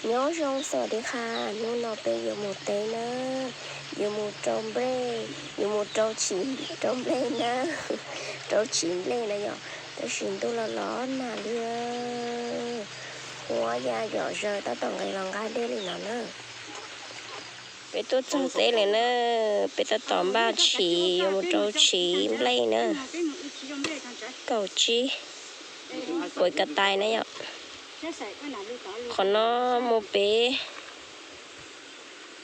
Nyob zoo, สวัสดีค่ะ, hnub no peb yuav mus teb na, yuav mus rau nplej, yuav mus rau tsis, rau nplej na, rau tsis nplej na yom, tab sis ntuj los los nag li, huab ya zom zaws tab tom nqis los nqa dej li no na. Peb tuaj txog teb lawm na, peb tab tom npaj tshis yuav mus rau tsis nplej na, kaum tsib puas ka tais na yom. Qhov no mus pem,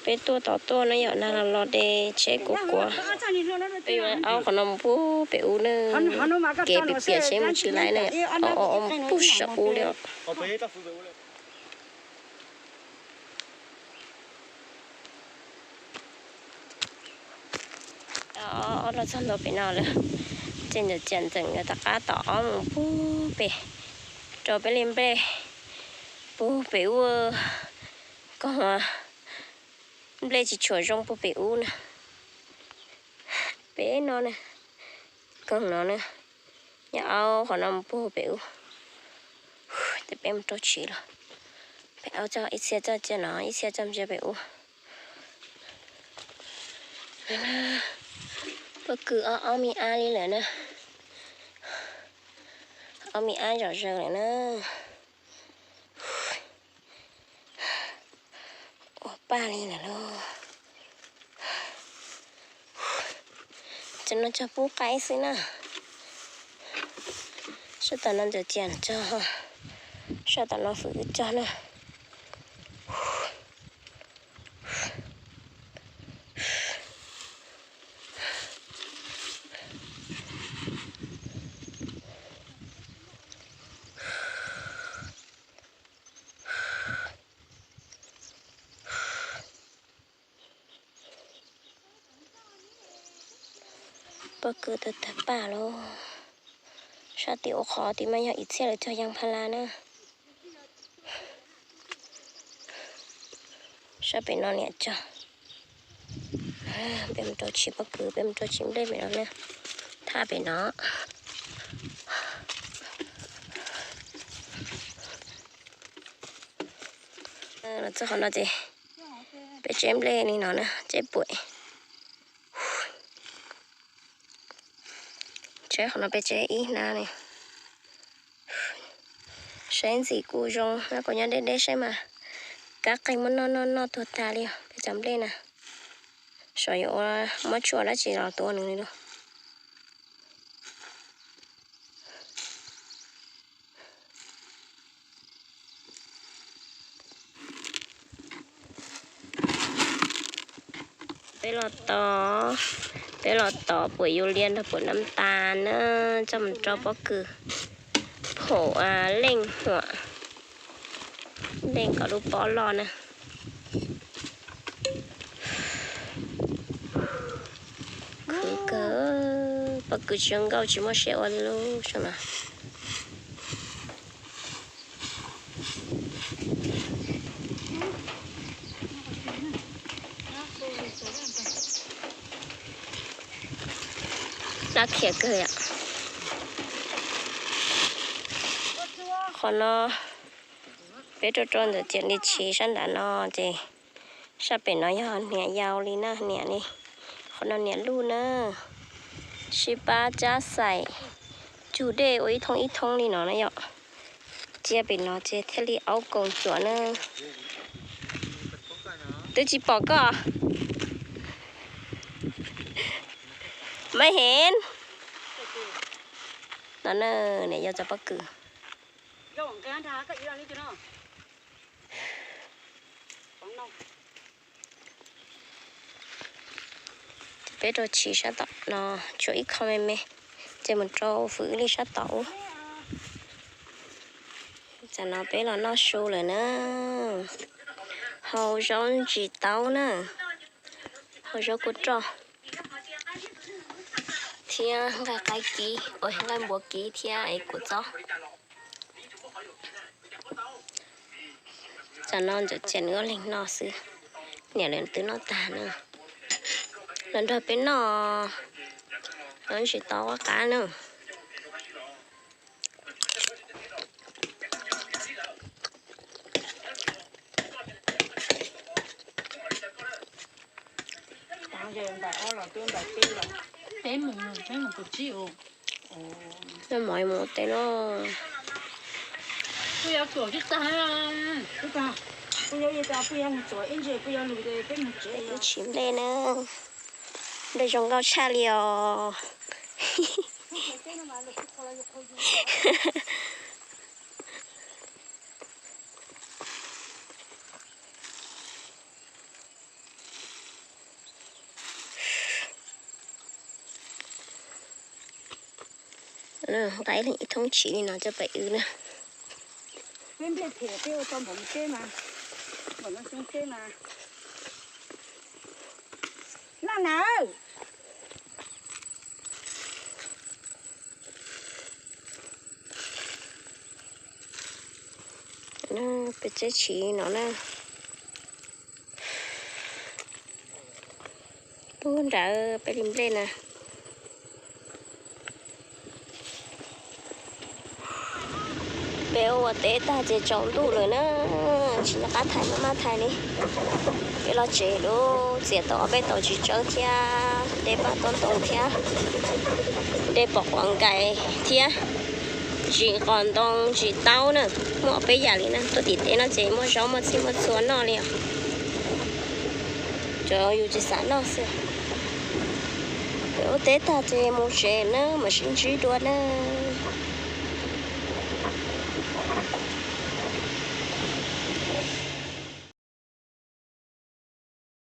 peb tuaj tom tuaj na yom, nag los los ces tsheb kuav kuav. Peb yuav aub qhov no mus puag pem ub na, kev piam piam tsheb mus tsis laib na, o o o mus puag saum ub li os. Ob los txog ntua pem no lawm, ces ntawm ciam ntxeem yuav rov qab tom ob mus puag pem, rau peb li nplej puag pem ub, koog nplej tsis tshua zoo puag pem ub na. Peb no na, koog no na, nyob aub qhov no mus puag pem ub. Ces peb mus rau tshis los, peb aub coj ib txhia coj cia no, ib txhia coj cia pem ub. Pob kws ob ob me ab li lawm na, ob me ab zom zaws lawm na. Ua paj li lawm lauj. Cov no cog pub qaib xwb na. Sab tom no ntawm ciam cog, sab tom no fwm cog na. Pob kws tawg tawg paj lauj. Sab tim ub qhov tid mas yog ib txhia lawv cog yam pha la na. Sab pem no niam cog. Peb mus rau tshis pob kws, peb mus rau tshis nplej pem no na. Thaj pem no. Los txog qhov no ces peb tseb nplej li no na, tseb puam. Tseb qhov no peb tseb ib hnab li. Saib ntxim kuj zoo, kuv nyob deb deb saib mas kab qeeg muab noj noj noj tuag tag li os peb cov nplej na. Xyov yuav ua muab tshuaj dab tsi los tuav nws li lauj. Peb los tod, peb los tod puam yus lias nrog puam nab tas na, coj mus rau pob kws, phaum leej huam, leej kom lub pob loj na. Khwv kawg, pob kws tsis zoo nkauj tsis muaj siab ua li lub zoo no. Dab khiav kawg yom. Qhov no peb rau rau ntawm ciam li tshis sab nram no ces sab pem no yog niam yau li na, niam li. Qhov no niam luj na. Sib pab cab xaim cug dej ua ib thoob ib thoob li no na yom. Cia pem no ces thiaj li aub koom cuam na. Twb tsis pom koj. Maiv heev. No na, niam yau cov pob kws. Peb rau tshis sab tom no tshuav ib qho me me, ces mus rau fwm li sab tom ub. Tam no peb los noj su lawm na. Hau zaub ntsis taub na, hau zaub kua roj, thiab nqaij qaib kib, nqaij npua kib thiab es kua txob. Tam no ntxawm ciam nws ob leeg noj xwb, niam lawv twb noj tag na. Los nrog peb noj, noj ntsis taub qab qab na. Peb mus, peb mus kaum tsib. Noj mov mus ua teb no. Ib tshim nplej na, nplej zoo nkauj tshaj li os. Nqa ib thoob tshiv li no coj pem wb na. Peb nplej phem peb ua tau npaum no teb mas, npaum no xyoo teb mas. Noj nawb. Peb tseb tshiv no na. Pub nrawd peb li nplej na. Peb ua teb tag ces tsaus ntuj lawm na, tsis nco qab thaij maj maj thaij li. Peb los tsev lub txiav tau ob peb tau txiv tsawb thiab dej paj tob ntoo thiab dej pom quav nkais thiab ntsis qos ntoo ntsis taub na, muaj ob peb yam li na. Tuaj tim teb no ces muaj zaub muaj txhij muaj txhua noj li os. Cov yus tsis xav noj xwb. Peb ua teb tag ces mus tsev na, mam sib ntsib dua na.